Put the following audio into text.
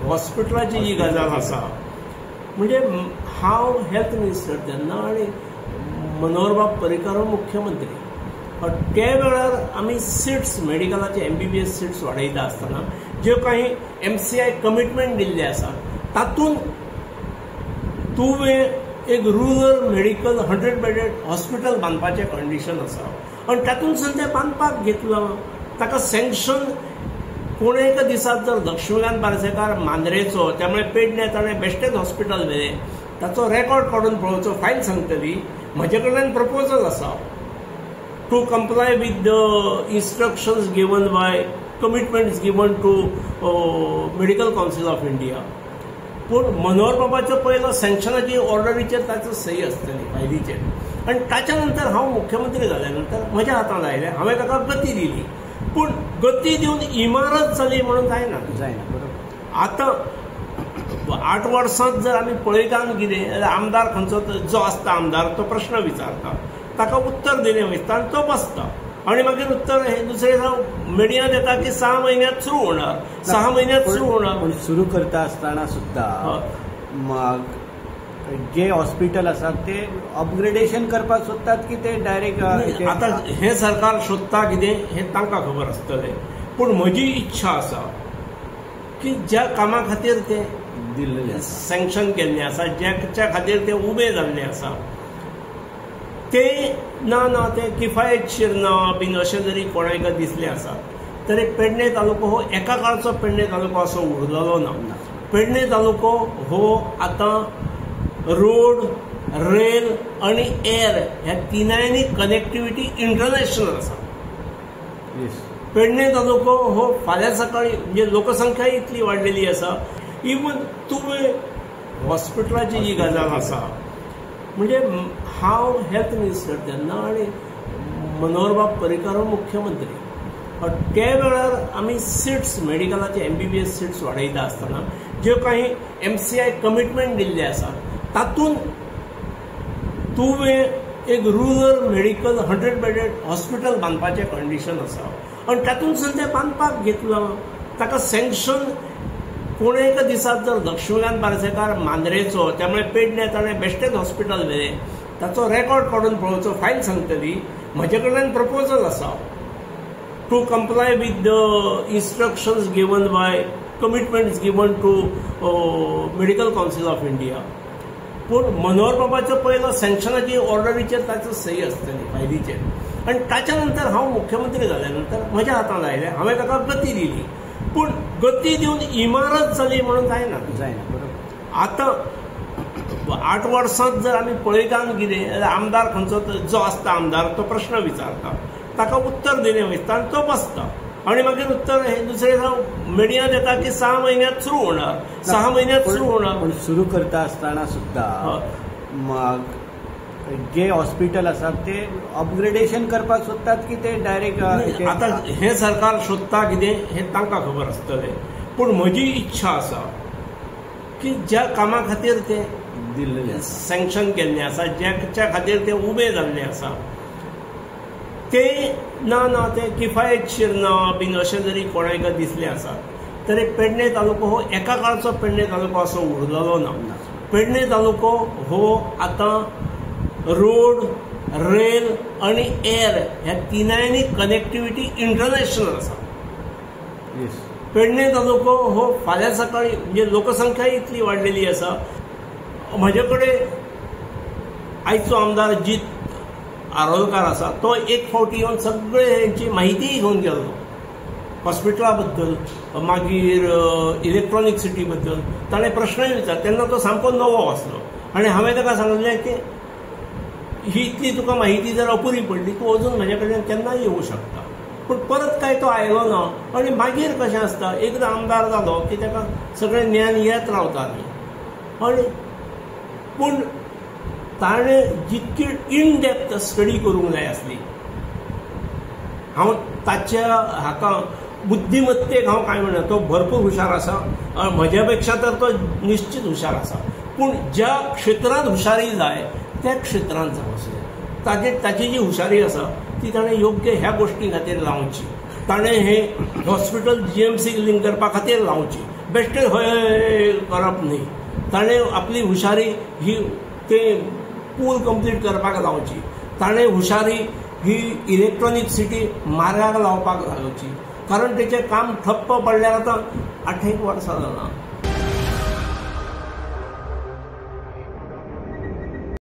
हॉस्पिटलाची जी गजाल आसा म्हणजे हांव हेल्थ मिनिस्टर तेन्ना आनी मनोहरबाब पर्रीकार हो मुख्यमंत्री. त्या वेळार आमी सिट्स मेडिकलाचे एमबीबीएस सिट्स वाडयता आसतना ज्यो काही एमसीआय कमिटमेंट दिल्ले आसा तातूंत तुवें एक rural medical 100 bedded hospital बांदपाचें condition आसा आनी तातूंतसून तें बांदपाक घेतलां. ताका सँक्शन कोणे एका दिसाक जर लक्ष्मीकांत पार्सेकार मांद्रेचो त्यामुळे पेडणे ताणें बेश्टेच हॉस्पिटल व्हेलें ताचो रेकॉर्ड काडून पळोवचो, फायल सांगतली. म्हजे कडल्यान प्रपोजल आसा to comply with the instructions given by commitments given to Medical Council of India. पूण मनोहर बाबाचो पयलो सँक्शनाची ऑर्डरीचेर ताचो सही आसतली फायलीचेर आनी ताच्या नंतर हांव मुख्यमंत्री जाल्या नंतर म्हज्या हातांत आयलें, हांवें ताका गती दिली. पूण गती दिवन इमारत जाली म्हणून जायना, जायना बरोबर. आतां 8 वर्सांत जर आमी पळयता कितें जाल्यार आमदार खंयचो जो आसता आमदार तो प्रश्न विचारता, ताका उत्तर दिलें वयता आनी तो बसता आनी मागीर उत्तर हे दुसरे मिडियांत येता की 6 म्हयन्यांत सुरू होणार, 6 म्हयन्यांत सुरू होणार. पूण सुरू करता आसतना सुद्दां जे हॉस्पिटल आसा ते अपग्रेडेशन करपाक सोदतात की ते डायरेक्ट? आतां हें सरकार सोदता कितें हें तांकां खबर आसतलें. पूण म्हजी इच्छा आसा की ज्या कामा खातीर तें दिल्लें सँक्शन केल्लें आसा, ज्याच्या खातीर तें उबें जाल्लें आसा ते ना ना ते किफायतशीर ना बीन अशें जरी कोणाक दिसलें आसा तरी पेडणे तालुको हो एका काळचो पेडणे तालुको असो उरलेलो ना. पेडणे तालुको हो आतां रोड, रेल आनी एर ह्या तिनांनी कनेक्टिविटी इंटरनॅशनल आसा. पेडणे तालुको हो फाल्यां सकाळी म्हणजे लोकसंख्या इतली वाडलेली आसा. इवन तुवें हॉस्पिटलाची जी गजाल आसा म्हणजे हांव हेल्थ मिनिस्टर तेन्ना आनी मनोहरबाब पर्रीकार हो मुख्यमंत्री. त्या वेळार आमी सिट्स मेडिकलाचे एमबीबीएस सिट्स वाडयता आसतना ज्यो काही एमसीआय कमिटमेंट दिल्ले आसा तातूंत तुवें एक रुरल मेडिकल 100 बेडेड हॉस्पिटल बांदपाचें कंडिशन आसा आनी तातूंतसून तें बांदपाक घेतलां. ताका सँक्शन कोणे एका दिसाक जर लक्ष्मीकांत पार्सेकार मांद्रेचो त्यामुळे पेडणे ताणें बेश्टेच हॉस्पिटल व्हेलें ताचो रेकॉर्ड काडून पळोवचो, फायल सांगतली. म्हजे कडल्यान प्रपोजल आसा to comply with the instructions given by commitments given to Medical Council of India. पूण मनोहर बाबाचो पयलो सँक्शनाची ऑर्डरीचेर ताचो सही आसतली फायलीचेर आनी ताच्या नंतर हांव मुख्यमंत्री जाल्या नंतर म्हज्या हातांत आयलें, हांवें ताका गती दिली. पूण गती दिवन इमारत जाली म्हणून जायना, जायना बरोबर. आतां 8 वर्सांत जर आमी पळयता कितें जाल्यार आमदार खंयचो जो आसता आमदार तो प्रश्न विचारता, ताका उत्तर दिलें वयता आनी तो बसता आनी मागीर उत्तर हे दुसरे मिडियांत येता की 6 म्हयन्यांत सुरू होणार, 6 म्हयन्यांत सुरू होणार. पूण सुरू करता आसतना सुद्दां जे हॉस्पिटल आसा ते अपग्रेडेशन करपाक सोदतात की ते डायरेक्ट? आतां हें सरकार सोदता कितें हें तांकां खबर आसतलें. पूण म्हजी इच्छा आसा की ज्या कामा खातीर तें दिल्लें सँक्शन केल्लें आसा, ज्याच्या खातीर तें उबें जाल्लें आसा ते ना ना ते किफायतशीर ना बीन अशें जरी कोणाक दिसलें आसा तरी पेडणे तालुको हो एका काळचो पेडणे तालुको असो उरलेलो ना. पेडणे तालुको हो आतां रोड, रेल आनी एर ह्या तिनांनी कनेक्टिविटी इंटरनॅशनल आसा. पेडणे तालुको हो फाल्यां सकाळी म्हणजे लोकसंख्या इतली वाडलेली आसा. म्हजे कडेन आयचो आमदार जीत आरोलकार आसा तो एक फावटी येवन सगळे हेंची माहितीय घेवन गेल्लो हॉस्पिटला बद्दल, मागीर इलेक्ट्रॉनीक सिटी बद्दल ताणें प्रश्नय विचार. तेन्ना तो सामको नवो आसलो आनी हांवें ताका सांगलें की ही इतली तुका माहिती जर अपुरी पडली तूं अजून म्हज्या कडल्यान केन्नाय येवं शकता. पूण परत काय तो आयलो ना. आनी मागीर कशें आसता एकदां आमदार जालो की ताका सगळें ज्ञान येत रावता न्ही. आनी पूण ताणें जितकी इन डेप्थ स्टडी करूंक जाय आसली, हांव ताच्या हाका बुद्धिमत्तेक हांव कांय म्हणना, तो भरपूर हुशार आसा, म्हज्या पेक्षा तर तो निश्चित हुशार आसा. पूण ज्या क्षेत्रांत हुशारी जाय त्या क्षेत्रांत जावं जाय. ताची जी हुशारी आसा ती ताणें योग्य ह्या गोश्टी खातीर लावची. ताणें हें हॉस्पिटल जीएमसीक लिंक करपा खातीर लावची. बेश्टें हय करप न्ही. ताणें आपली हुशारी ही ते पूल कंप्लीट करपाक लावची, ताणें हुशारी ही इलेक्ट्रॉनीक सिटी मार्गाक लावपाक लावची, कारण तेचें काम ठप्प पडल्यार आतां 8 वर्सां जालां.